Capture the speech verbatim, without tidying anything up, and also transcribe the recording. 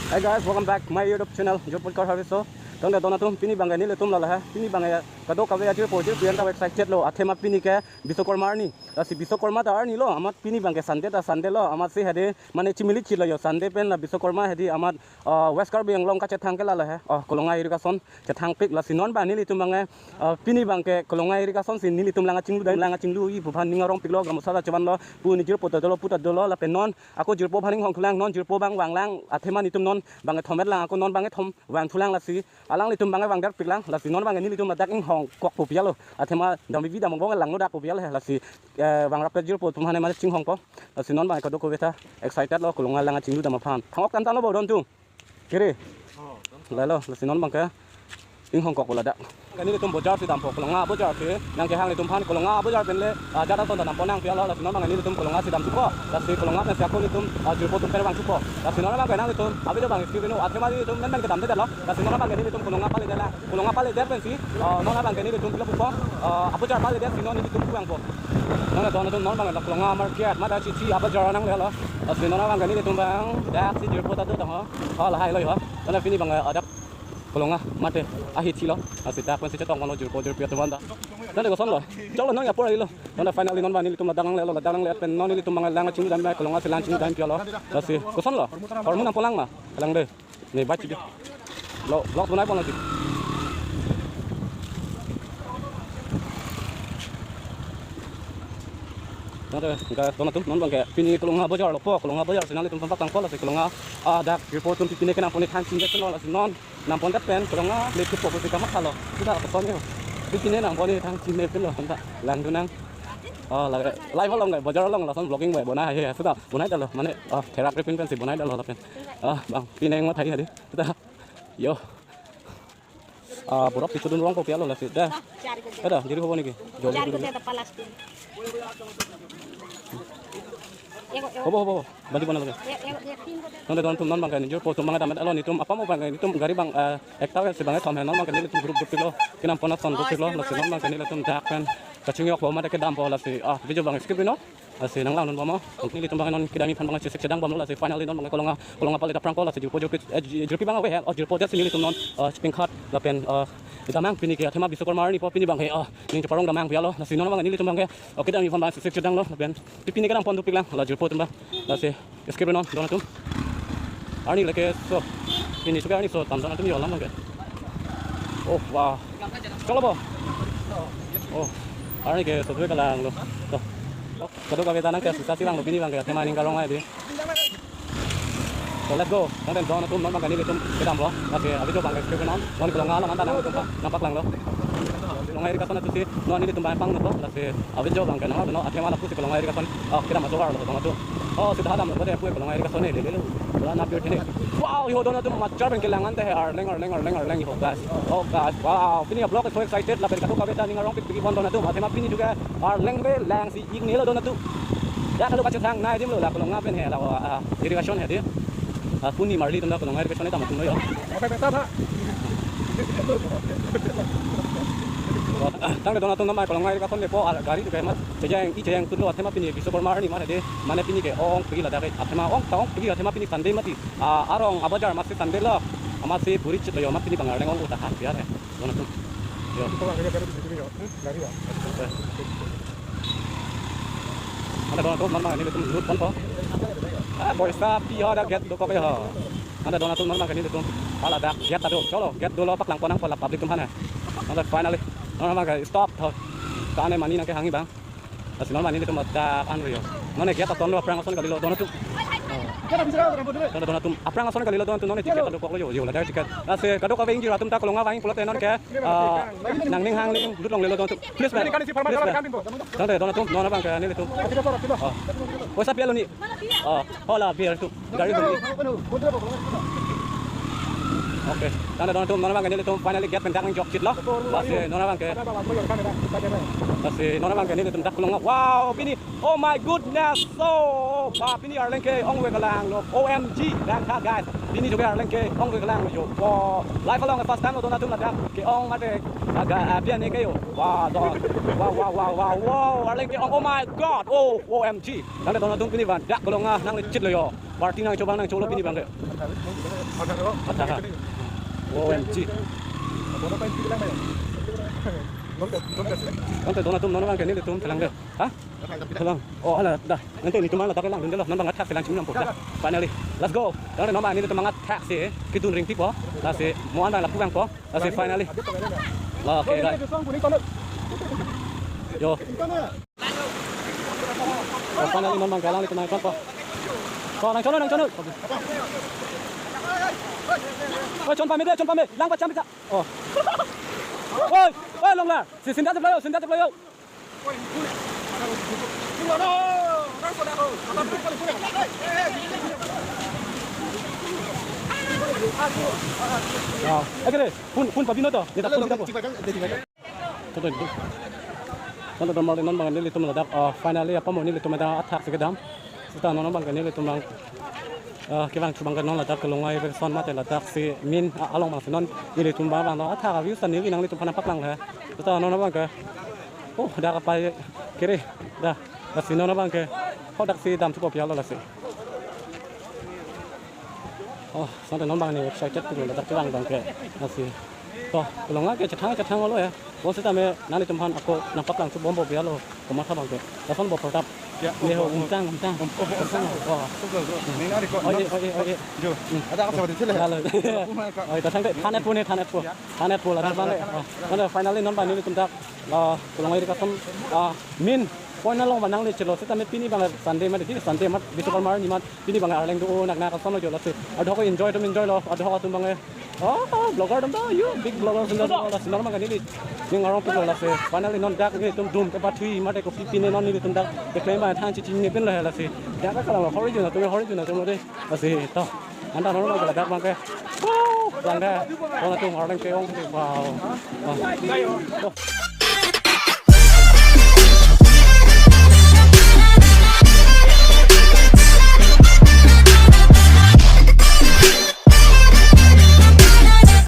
Hi guys, welcome back my YouTube channel, Jurpot Kar Harviso. Tangte don atum, pini abangke nelitum la lahai. Pini abangke kadokave ajirpo jirpi anta excited lo. Athema pini ke Biswakarma arni. Lasi Biswakarma ta arni lo, amat pini abangke Sunday ta Sunday lo, amatsi hedi mane chimili chilo yo Sunday pen la Biswakarma hedi amat, ah, West Karbi Anglong kachethang ke la lahai. Oh, Kolonga irrigation chethangpik, lasi non abang nelitum abangke, ah, pini abangke Kolonga irrigation si nelitum lang kachinglu dam, lang kachinglu-i pu aphan ning arongpiklo, gamosa ta chevanlo, pu ni jirpo ta dolo, pu ta dolo, lapen non ako jirpo aphan inghong thulang, non jirpo abang vanglang, athema nelitum non abangke thom-et lang, ako non abangke thom vang thulang, lasi alanglitum abangke vang darpiklang, lasi non abangke nelitum ladak inghong kokpo pi alo, athema damvi damvong langno dakpo pi alo he, lasi, eh, vangrap jirpo atum aphan mane chinghongpo, lasi non abangke kadokave ta excited lo, Kolonga lang kachinglu dam aphan. Thang-ok kan tanglo bo don atum. Kiri. Lalo, lasi non abangke inghong kokpo ladak. Nelitum bojar si dampo, Kolonga bojar si, nangkehang nelitum aphan Kolonga bojar pen le, ah, jat ason ta dampo nang pi alo, lasi non abangke nelitum Kolonga si dam thupo, lasi Kolonga pensi ako nelitum, ah, jirpo atum pen vang thupo, lasi non abangke nanglitum avideo abang skip no, athema nelitum men men kedamdetlo, lasi non abangke nelitum Kolonga paledet la, Kolonga paledet pensi, ah, non abangke nelitum pilo pupo, ah, abojar paledet si non nelitum puangpo. Non don atum, non abangke la Kolonga market, mate chichi abojar nanglelo, lasi non abangke nelitum abang dak si jirpo ta do tang ho. Oh, lahai lo yo. Tangte pini abangke, ah, dak Kolonga mate ahi chilo. Lasi dak pensi chetong vanlo jirpo jirpi atum anta. Tangte kosonlo? Choklo, non apor arilo. Tangte finally non abang nelitum ladak nanglelo, ladak nangle pen non nelitum abangke lang kachinglu dam, Kolonga si lang chinglu dam pi alo. Lasi kosonlo? Hormu nangpo lang ma? Lang de. Ne bachi de. Lo, vlog bonai pon lagi. Tangte, guys, don atum, non abangke pini Kolonga bojar lo po, Kolonga bojar si nanglitum phan paklangpo, lasi Kolonga, ah, dak jirpo atum pipine kenangpon thang chingdet lo, lasi non nangpondet pen Kolonga le thupo pusi kamatha lo. Sudah kosonlo. Pipine nangpon thang chingdet lo, tangte langdun nang. Oh, la, live along, bojar along lason vlogging bai bonai he, sudah bonaidetlo, mane, oh, therak ripin pensi bonaidetlo lapen. Oh, bang, pine nangmathai hadi. Sudah. Yo. Ah, borok pichudun rongpo pi alo lasi. Dah. Dah, diri hobo niki. Joli diri. Hobo, hobo, hobo. Bandi bona lagi. Tangte don atum, non abangke ni jirpo atum abang dam-et alo, nelitum apam abangke nelitum gari abang, eh, ekta si abangke thom he, non abangke nelitum group group pilo. Kenangpon ason group pilo, lasi non abangke nelitum dak pen kachingthokpo mate kedampo, lasi, ah, video abang skip no. Lasi nanglangdun bom. Nelitum abang non kedam aphan abang chesik chedang bomlo, lasi finally non abang Kolonga, Kolonga pale ta prangpo, lasi jirpo jirpi, eh, ji-, jirpi abang ave he, oh, jirpo det si nelitum non, eh, chipingkhat lapen, eh, damnang pini ke athema Biswakarma arni po, pini abangke, eh, ning cheparong damnang pi alo, lasi non abang nelitum abangke, oh, kedam aphan abang chesik chedanglo, lapen pipine kenangpon dopiklang, la jirpo atum abang, lasi skip non, don atum. Arni lake so, pini suka arni so, tam don atum yo lam abangke. Oh, wow. Chalo bo. Oh, arni ke so due kalanglo. To. Kadokave ta nangkesisa si langlo pini abangke, athema ning karong ai di. So let's go. Tangte don atum, non abangke nelitum kedamlo. Lasi avideo abangke skip non. Non Kolonga along anta nangtum nangpaklanglo. Kolonga irrigation atum si non nelitum abang pangno, lasi avideo abangke nang, non athema lapusi Kolonga irrigation. Oh, kedam ajovar lo don atum. Oh, sita damlo, kode pu Kolonga irrigation ne lele lo. Bola na pure thene. Wow, yo don atum, machar pen kelang ante he, arleng, arleng, arleng, arleng, yo guys. Oh guys, wow. Pini vlog so excited, lapen kadokave ta ning arongpik pik pon don atum. Athema pini juga arleng pen lang si ik nelo don atum. Ya, kalau baca sang nai dim lo la Kolonga pen he la, ah, irrigation he di. Ah, puni marli atum ta Kolonga irrigation ne dam atum lo yo. Tangte don atum, non abang Kolonga irrigation lepo, ah, gari juga mat. Chejang i chejang tutlo, athema pini Biswakarma arni mate de, mane pini ke ong pagi ladak ke, athema ong ta ong pagi, athema pini Sunday mati. Ah, arong abojar amatsi Sunday lo, amatsi buri chit lo yo, amat pini abang arleng ong uta hat biar he. Don atum. Yo. Anta don atum, non abang nelitum lut ponpo. Ah, boisa pi ho, dak gate dokok ho. Anta don atum, non abang nelitum. Hala dak gate ta do. Chalo, gate dolo, paklangpon nangpo la public atum aphan he. Anta finally. Non abangke stop tho. Kane mani nangkehang abang. Lasi non mani nelitum dak anrio. Non gate aton lo, aphrang ason kalilo don atum. Don, don atum, aphrang ason kalilo don atum, non ticket ta dokoklo yo, yo la dak ticket. Lasi kadokave ingjir atum ta Kolonga vang pulote non ke, ah, nangning hangling lut longlelo don atum. Please, man. Please, man. Tangte don atum, non abangke nelitum. Oh. Boisa pi alo ni. Oh, hola, beer tu. Gari tu. Okay. Tangte don atum, non abangke nelitum finally gate pen dak nangjok chitlo. Lasi non abangke. Lasi non abangke nelitum dak Kolonga. Wow, pini. Oh my goodness. So, ba pini arleng ke-ong ave kalanglo. O M G, langtha guys. Pini juga arleng ke-ong ave kalanglo yo. Wow. Live along first time lo don atum ladak ke-ong mate aga, ah, biane ke yo. Wow, don. Wow, wow, wow, wow, wow. Arleng ke-ong. Oh my God. Oh, O M G. Tangte don atum, pini abang dak Kolonga nangle chitlo yo. Party nangcho abang nangcholo pini abangke. Athak. O M G. Ante don atum non abangke nelitum thelang de. Ha? Thelang. Oh, hala dah. Ante nelitum ladak kelangdundelo. Non abang athak thelang chimnampo. Dah. Finally. Let's go. Ante non abang nelitum athak si kedun ringtipo. Lasi mo-an abang lapu abangpo. Lasi finally. Okay, guys. Yo. Oh, finally non abangke alanglitum nangchonpo. Oh, nangchonnon, nangchonnon. Oh, chon pame de, chon pame. Lang pacham pisa. Oh. Oi, oi, Longlar. Si sinda cheploi yo, sinda cheploi yo. Ya, ekere, phone, phone pabino to. Neta phone kita po. Toto itu. Toto don abang, non abang nelitum ladak, ah, finally apa mo nelitum ladak athak si kedam. Seta non abangke nelitum abang, ah, kevang abangke non ladak Kelongai Wilson mate ladak si min, ah, along abang si non nelitum abang abang athak a-view si neli nanglitum aphan nangpaklang he. Seta non abangke. Oh, dak apai kere. Dah, lasi non abangke. Ho dak si dam thupo pialo lasi. Oh, santa non abang neli excited pulo ladak kevang abangke. Lasi. To, Kelongai ke chethang chethang olo ya. Bonsitame nanglitum aphan ako nangpaklang chubompo pialo. Komat abangke. Lason bo protap. Ya, ne ho, oh, oh, umtang, umtang. Um, oh, oh, umtang. Oh. Tuh, tuh, tuh. Ini nari kok. Oh, iya, oh, iya, oh, iya. Jo. Hmm. Ada apa sama di sini? Lalu. Oh, itu sampai thanet po ne, thanet po. Ya. Thanet po ladak abangke. Oh. Mana finally non abang nelitum dak, ah, Kelongai ri kasam, ah, min point along abang nangle chelo. Seta me pini abang Sunday mate, Sunday mate, Biswakarma arni mate. Pini abang arleng do-o nak nak ason lo jo lasi. Adhok enjoy atum enjoy lo, adhok atum abang eh. Oh, oh, vlogger atum do, you big vlogger atum do, lasi non abangke neli. Ning arong pik lo lasi. Finally non dak nelitum dum ke bathui mate kopi pine non nelitum dak. Keklem abang than chichi ne pin lo lasi. Dak ka kalang lo hori jun atum, hori jun atum lo de. Lasi to. Anta non abangke ladak abangke. Wow, abangke. Don atum arleng ke-ong ke, wow. Wow. To.